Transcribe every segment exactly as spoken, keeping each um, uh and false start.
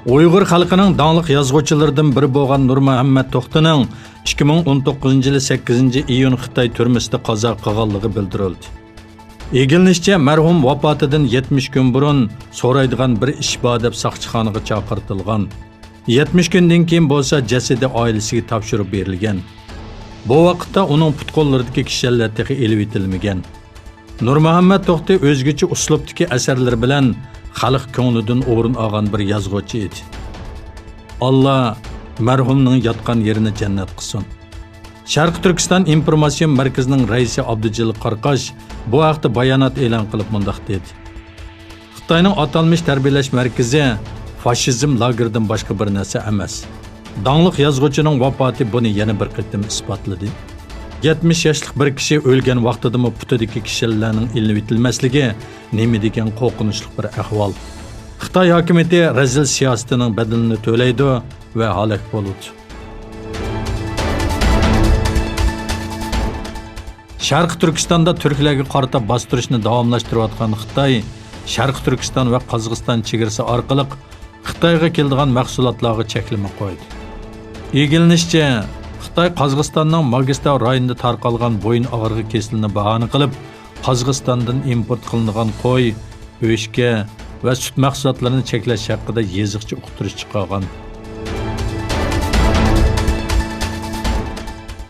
ئۇيغۇر خەلقىنىڭ داڭلىق يازغۇچىلىرىدىن بىرى بولغان نۇرمۇھەممەت توختىنىڭ ئىككى مىڭ ئون توققۇزىنچى يىلى سەككىزىنچى ئىيۇن خىتاي تۈرمىسىدە قازا قىلغانلىقى بىلدۈرۈلدى. ئىگىلىنىشىچە، مەرھۇم ۋاپاتىدىن يەتمىش كۈن بۇرۇن سورايدىغان بىر ئىش بار دەپ ساقچىخانىغا چاقىرتىلغان. يەتمىش كۈندىن كېيىن بولسا جەسىتى ئائىلىسىگە تاپشۇرۇپ بېرىلگەن. بۇ ۋاقىتتا ئۇنىڭ پۇت-قوللىرىدىكى كىشەنلەر تېخى ئېلىۋېتىلمىگەن. نۇرمۇھەممەت توختى ئۆزگىچە ئۇسلۇبتىكى ئەسەرلىرى بىلەن خەلق كۆڭلىدىن ئورۇن ئالغان بىر يازغۇچى ئىدى. ئاللا مەرھۇمنىڭ ياتقان يېرىنى جەننەت قىلسۇن. شەرقىي تۈركىستان ئىنفورماتسىيە مەركىزىنىڭ رەئىسى ئابدۇجېلىل قاراقاش بۇ ھەقتە بايانات ئېلان قىلىپ مۇنداق دېدى: خىتاينىڭ ئاتالمىش تەربىيەلەش مەركىزى فاشىزم لاگېرىدىن باشقا بىر نەرسە ئەمەس. داڭلىق يازغۇچىنىڭ ۋاپاتى بۇنى يەنە بىر قېتىم ئىسپاتلىدى. يەتمىش ياشلىق بىر كىشى ئۆلگەن ۋاقتىدىمۇ پۇتىدىكى كىشەنلەرنىڭ ئېلىنىۋېتىلمەسلىكى نېمە دېگەن قورقۇنچلۇق بىر ئەھۋال. خىتاي ھاكىمىيىتى رەزىل سىياسىتىنىڭ بەدىلىنى تۆلەيدۇ ۋە ھالاك بولىدۇ. شەرقىي تۈركىستاندا تۈركلەرگە قارىتا باستۇرۇشنى داۋاملاشتۇرۇۋاتقان خىتاي شەرقىي تۈركىستان ۋە قازاقىستان چېگرىسى ئارقىلىق خىتايغا كېلىدىغان مەھسۇلاتلارغا چەكلىمە قويدى. ئىگىلىنىشىچە، خىتاي قازاقىستاننىڭ ماگىستاۋ رايونىدا تارقالغان بويۇن ئاغرىقى كېسىلىنى باھانە قىلىپ، قازاقىستاندىن ئىمپورت قىلىنىدىغان قوي، ئۆچكە ۋە سۈت مەھسۇلاتلىرىنى چەكلەش ھەققىدە يېزىقچە ئۇقتۇرۇش چىقارغان.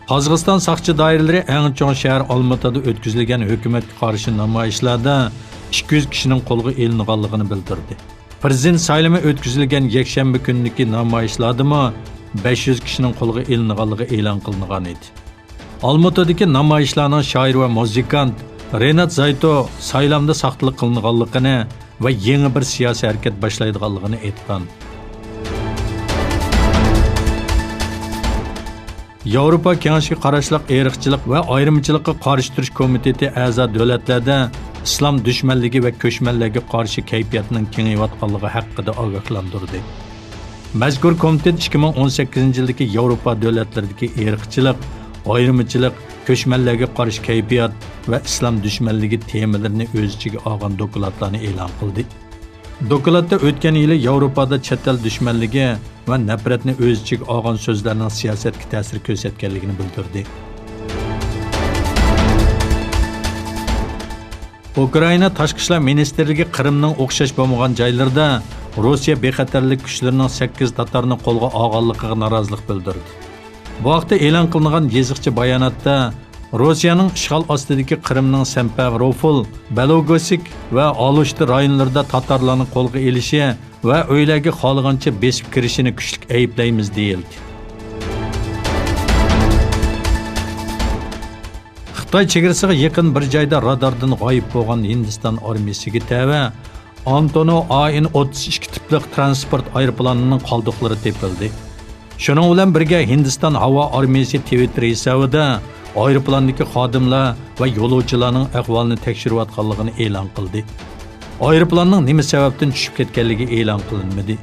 قازاقىستان ساقچى دائىرىلىرى ئەڭ چوڭ شەھەر ئالمۇتادا ئۆتكۈزۈلگەن ھۆكۈمەتكە قارشى نامايىشلاردا ئىككى يۈز كىشىنىڭ قولغا ئېلىنغانلىقىنى بىلدۈردى. پىرېزىدېنت سايلىمى ئۆتكۈزۈلگەن يەكشەنبە كۈنىدىكى نامايىشلاردىمۇ بەش يۈز كىشىنىڭ قولغا ئېلىنغانلىقى ئېلان قىلىنغان ئىدى. ئالمۇتىدىكى نامايىشلارنىڭ شائىر ۋە مۇزىكانت رېنات زايتو سايلامدا ساختىلىق قىلىنغانلىقىنى ۋە يېڭى بىر سىياسىي ھەرىكەت باشلايدىغانلىقىنى ئېيتقان. ياۋروپا كېڭىشىگە قاراشلىق ئىرقچىلىق ۋە ئايرىمچىلىققا قارشى تۇرۇش كومىتېتى ئەزا دۆلەتلەردە ئىسلام دۈشمەنلىكى ۋە كۆچمەنلەرگە قارشى كەيپىياتنىڭ كېڭىيىۋاتقانلىقى ھەققىدە ئاگاھلاندۇردى. مەزكۇر كومىتېت ئىككى مىڭ ئون سەككىزىنچى يىلدىكى ياۋروپا دۆلەتلىرىدىكى ئىرقچىلىق، ئايرىمچىلىق، كۆچمەنلەرگە قارشى كەيپىيات ۋە ئىسلام دۈشمەنلىكى تېمىلىرىنى ئۆز ئىچىگە ئالغان دوكلاتلارنى ئېلان قىلدى. دوكلاتتا ئۆتكەن يىلى ياۋروپادا چەت ئەل دۈشمەنلىكى ۋە نەپرەتنى ئۆز ئىچىگە ئالغان سۆزلەرنىڭ سىياسەتكە تەسىر كۆرسەتكەنلىكىنى بىلدۈردى. ئۇكرائىنا تاشقى ئىشلار مىنىستىرلىكى قىرىمنىڭ ئوخشاش بولمىغان جايلىرىدا روسىيە بىخەتەرلىك كۈچلىرىنىڭ سەككىز تاتارنى قولغا ئالغانلىقىغا نارازىلىق بىلدۈردى. بۇ ھەقتە ئېلان قىلىنغان يېزىقچە باياناتتا، روسىيەنىڭ ئىشغال ئاستىدىكى قىرىمنىڭ سىمفېروپول، بېلوگورسك ۋە ئالۇشتى رايونلىرىدا تاتارلارنى قولغا ئېلىشى ۋە ئۆيلەرگە خالىغانچە بېسىپ كىرىشىنى كۈچلۈك ئەيىبلەيمىز، دېيىلدى. خىتاي چېگرىسىغا يېقىن بىر جايدا راداردىن غايىب بولغان ھىندىستان ئارمىيىسىگە تەۋە ئانتونوۋ ئا ئېن ئوتتۇز ئىككى تىپلىق تىرانسپورت ئايروپىلانىنىڭ قالدۇقلىرى تېپىلدى. شۇنىڭ بىلەن بىرگە، ھىندىستان ھاۋا ئارمىيىسى تىۋىتتېر ھېسابىدا ئايروپىلاندىكى خادىملار ۋە يولۇچىلارنىڭ ئەھۋالىنى تەكشۈرۈۋاتقانلىقىنى ئېلان قىلدى. ئايروپىلاننىڭ نېمە سەۋەبتىن چۈشۈپ كەتكەنلىكى ئېلان قىلىنمىدى.